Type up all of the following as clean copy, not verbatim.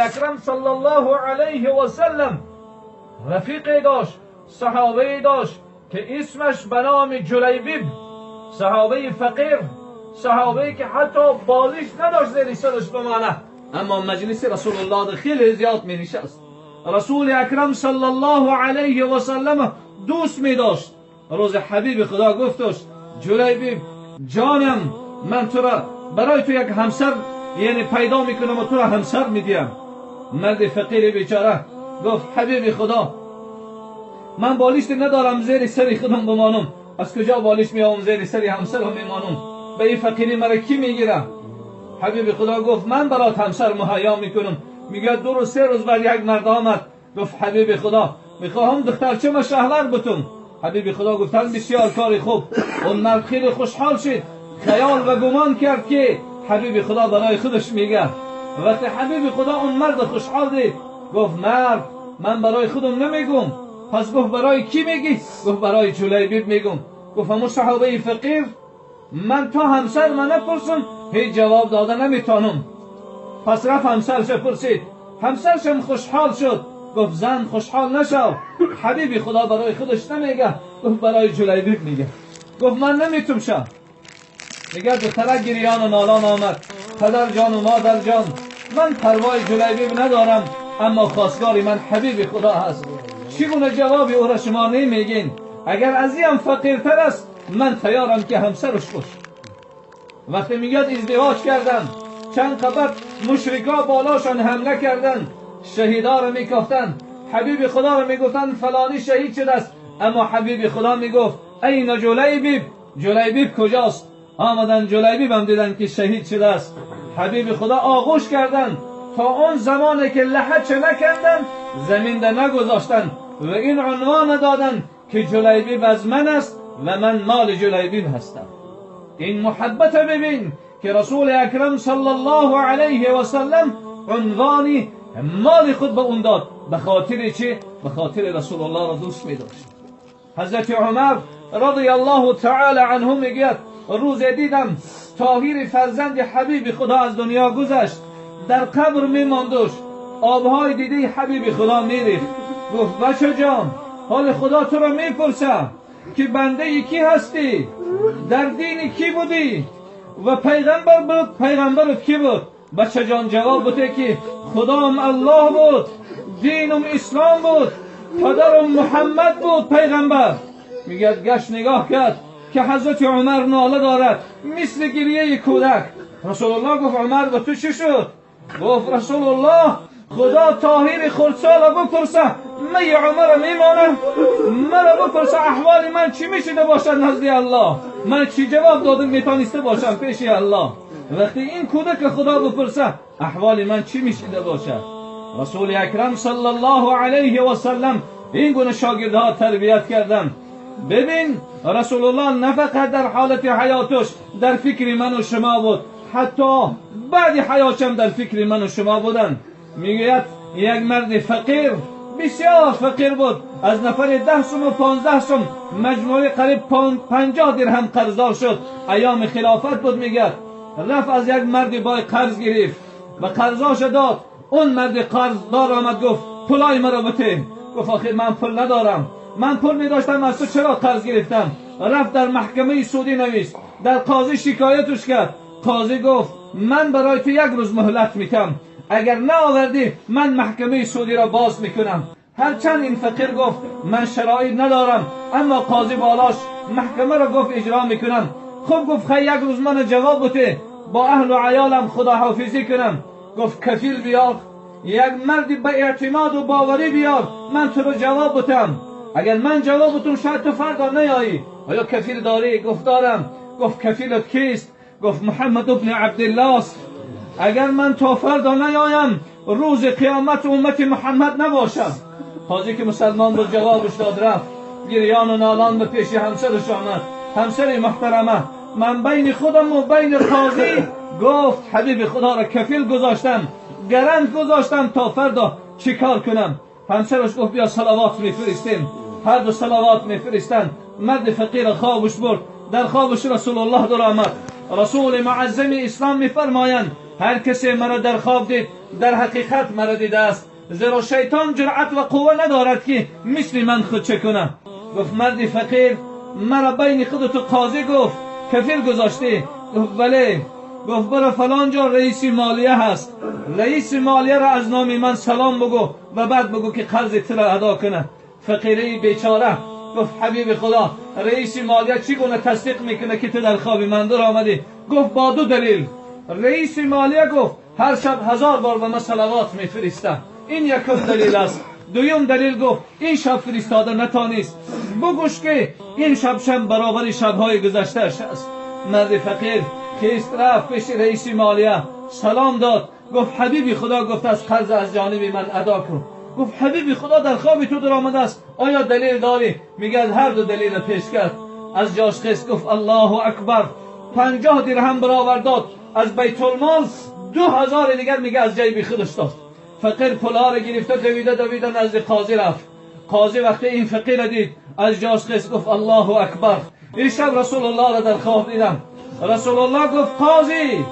اکرم صلی الله علیه و سلم رفیقی داشت، صحابه داشت که اسمش به نام جلیبیب، صحابه فقیر، صحابه که حتی بالش نداشت زیر سرش بمانه، اما مجلس رسول الله خیلی زیاد می نشست. رسول اکرم صلی الله علیه و سلم دوست می داشت. روز حبیب خدا گفتش جلیبیب جانم، من تو را برای تو یک همسر یعنی پیدا میکنم و تو را همسر میدیم. مرد فقیر بیچاره گفت حبیب خدا من بالشت ندارم زیر سر خودم بمانم، از کجا بالش میام زیر سر همسرم میمانم؟ به این فقیری مرا کی میگیره؟ حبیب خدا گفت من برات همسر مهیا میکنم. میگه 2 روز 3 روز بعد یک مرد آمد گفت حبیب خدا میخواهم دخترچه ما شهور بتم. حبیب خدا گفتن بسیار کاری خوب. اون مرد خیلی خوشحال شد، خیال و گمان کرد که حبیب خدا برای خودش میگه. وقتی حبیب خدا اون مرد خوشحال دید گفت مرد من برای خودم نمیگم. پس گفت برای کی میگی؟ گفت برای جلیبیب میگم. گفت همون صحابه فقیر من تا همسر من نپرسم هیچ جواب داده نمیتونم. پس رفت همسرش پرسید، همسرش هم خوشحال شد. گفت زن خوشحال نشو، حبیب خدا برای خودش نمیگه، گفت برای جلیبیب میگه. گفت من نمیتونم شم. میگه دخترک گریان و نالان آمد، پدر جان و مادر جان من پروای جلیبیب ندارم، اما خواستگار من حبیب خدا هست. چگونه جوابی او را شما نمیگین؟ اگر از این فقیرتر است من تیارم که همسرش باش. وقتی میگه ازدواج کردم، چند قبر مشرکا بالاشان حمله کردن، شهیدا را میکافتن، حبیب خدا را میگفتن فلانی شهید شده است، اما حبیب خدا میگفت این جلیبیب، جلیبیب کجاست؟ آمدن جلیبیب هم دیدن که شهید شده است. حبیب خدا آغوش کردن تا اون زمانی که لحد نکردن زمین ده نگذاشتن و این عنوان دادن که جلیبیب از من است و من مال جلیبیب هستم. این محبت ببین که رسول اکرم صلی الله علیه و سلم عنوانی مال خود به اون داد. به خاطر چه؟ به خاطر رسول الله را دوست می داشت. حضرت عمر رضی الله تعالی عنه میگوید روز دیدم طاهر فرزند حبیب خدا از دنیا گذشت، در قبر میماندش، آبهای دیده حبیب خدا میریخت. گفت بچه جان حال خدا تو را میپرسم که بنده کی هستی، در دین کی بودی و پیغمبر بود، پیغمبرت کی بود؟ بچه جان جواب بوده که خدام الله بود، دینم اسلام بود، پدرم محمد بود پیغمبر. میگه گشت نگاه کرد که حضرت عمر ناله دارد مثل گریه کودک. رسول الله گفت عمر به تو چی شد؟ گفت رسول الله خدا طاهر خردسال بپرسه می عمر میمانه، مرا بپرسه احوال من چی میشده باشد نزد الله، من چی جواب دادم میتونسته باشم پیش الله. وقتی این کودک خدا بپرسه احوال من چی میشده باشد؟ رسول اکرم صلی الله علیه و سلم این گونه شاگردها تربیت کردن. ببین رسول الله نه فقط در حالت حیاتش در فکر من و شما بود، حتی بعد حیاتشم در فکر من و شما بودن. میگوید یک مرد فقیر بسیار فقیر بود، از نفر 10 سوم و 15 سوم مجموعه قریب 50 درهم قرضدار شد. ایام خلافت بود. میگه رفت از یک مرد بای قرض گرفت و قرضاش داد. اون مرد قرضدار آمد گفت پولای مرا بده. گفت آخر من پول ندارم، من پول می داشتم از تو چرا قرض گرفتم؟ رفت در محکمه سودی نوشت، در قاضی شکایتش کرد. قاضی گفت من برای تو یک روز مهلت میتم، اگر نآوردی من محکمه سودی را باز میکنم. هرچند این فقیر گفت من شرایط ندارم، اما قاضی بالاش محکمه را گفت اجرا میکنم. خب گفت خیلی یک روز من جواب بده، با اهل و عیالم خداحافظی کنم. گفت کفیل بیار، یک مردی به اعتماد و باوری بیار، من تو رو جواب بدم. اگر من جواب بدم شاید تو فردا نیایی. آیا کفیل داری؟ گفت دارم. گفت کفیلت کیست؟ گفت محمد ابن عبدالله است. اگر من تا فردا نیایم روز قیامت امت محمد نباشم. قاضی که مسلمان بود جوابش داد، رفت گریان و نالان به پیش همسرش آمد. همسر محترمه من بین خودم و بین قاضی، گفت حبیب خدا را کفیل گذاشتم، گرند گذاشتم تا فردا چیکار کنم؟ همسرش گفت بیا صلوات میفرستیم. هر دو صلوات میفرستند. مرد فقیر خوابش برد، در خوابش رسول الله در آمد. رسول معظم اسلام میفرمایند هر کسی مرا در خواب دید در حقیقت مرا دیده است، زیرا شیطان جرأت و قوه ندارد که مثل من خود چه کنه. گفت مرد فقیر مرا بین خودت و قاضی گفت کفیل گذاشتی؟ گفت بله. گفت برو فلان جا رئیس مالیه هست، رئیس مالیه را از نام من سلام بگو و بعد بگو که قرض تو را ادا کنه. فقیره بیچاره گفت حبیب خدا رئیس مالیه چگونه تصدیق میکنه که تو در خواب من در آمدی؟ گفت با دو دلیل. رئیس مالیه گفت هر شب 1000 بار به من صلوات میفرسته، این یکم دلیل است. دویم دلیل گفت این شب فرستاده نتانیست، بگوش که این شب شب برابر شبهای گذشته است. مرد فقیر خیست رفت پیش رئیس مالیه سلام داد، گفت حبیبی خدا گفت از قرض از جانب من ادا کن. گفت حبیبی خدا در خواب تو در آمده است، آیا دلیل داری؟ میگه هر دو دلیل پیش کرد. از جاش خیست گفت الله اکبر، 50 درهم برآورد داد از بیت المال، 2000 دیگر میگه از جیب خودش داد. فقیر پولها را گرفته دویده دویده نزد قاضی رفت. قاضی وقتی این فقیر دید از جاش خیست گفت الله اکبر، این شب رسول الله را در خواب دیدم. رسول الله گفت قاضی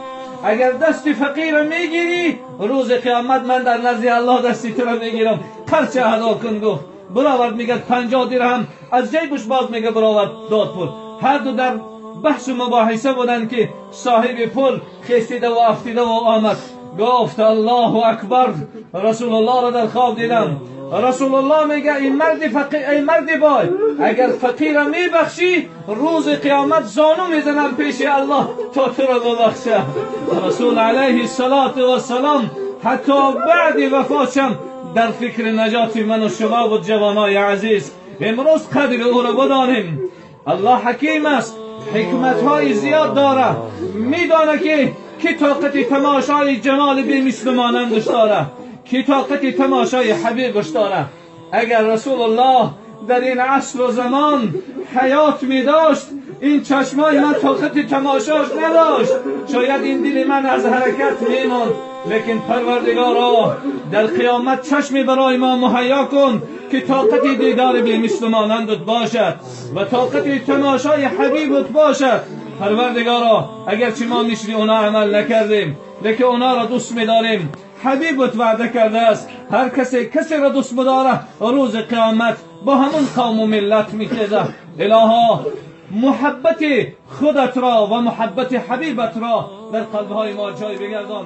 اگر دست فقیر را میگیری روز قیامت من در نزد الله دستی تو را میگیرم، قرض ادا کن. گفت برآورد، میگه 50 درهم از جیبش باز میگه برآورد داد پول. هر دو در بحث و مباحثه بودند که صاحب پول خیستیده و افتیده و آمد. گفت الله اکبر، رسول الله را در خواب دیدم. رسول الله میگه این مرد فقیر، ای مرد بای، اگر فقیر را میبخشی روز قیامت زانو میزنم پیش الله تا تو را ببخشه. رسول علیه الصلاة والسلام حتی بعد وفاتشم در فکر نجات من و شما بود. جوانای عزیز امروز قدر او را بدانیم. الله حکیم است، حکمت های زیاد داره، میدانه که طاقت تماشای جمال بی مثل مانندش داره، کی طاقت تماشای حبیبش داره. اگر رسول الله در این عصر و زمان حیات می داشت این چشمای من طاقت تماشاش نداشت، شاید این دل من از حرکت می ماند. لیکن پروردگارا در قیامت چشمی برای ما مهیا کن که طاقت دیدار بی مثل مانندت باشد و طاقت تماشای حبیبت باشد. پروردگارا اگرچه ما مثل اونا عمل نکردیم لیکن اونا را دوست می‌داریم. حبیبت وعده کرده است هر کسی کسی را دوست بداره روز قیامت با همون قوم و ملت میخیزه. الها محبت خودت را و محبت حبیبت را در قلبهای ما جای بگردان.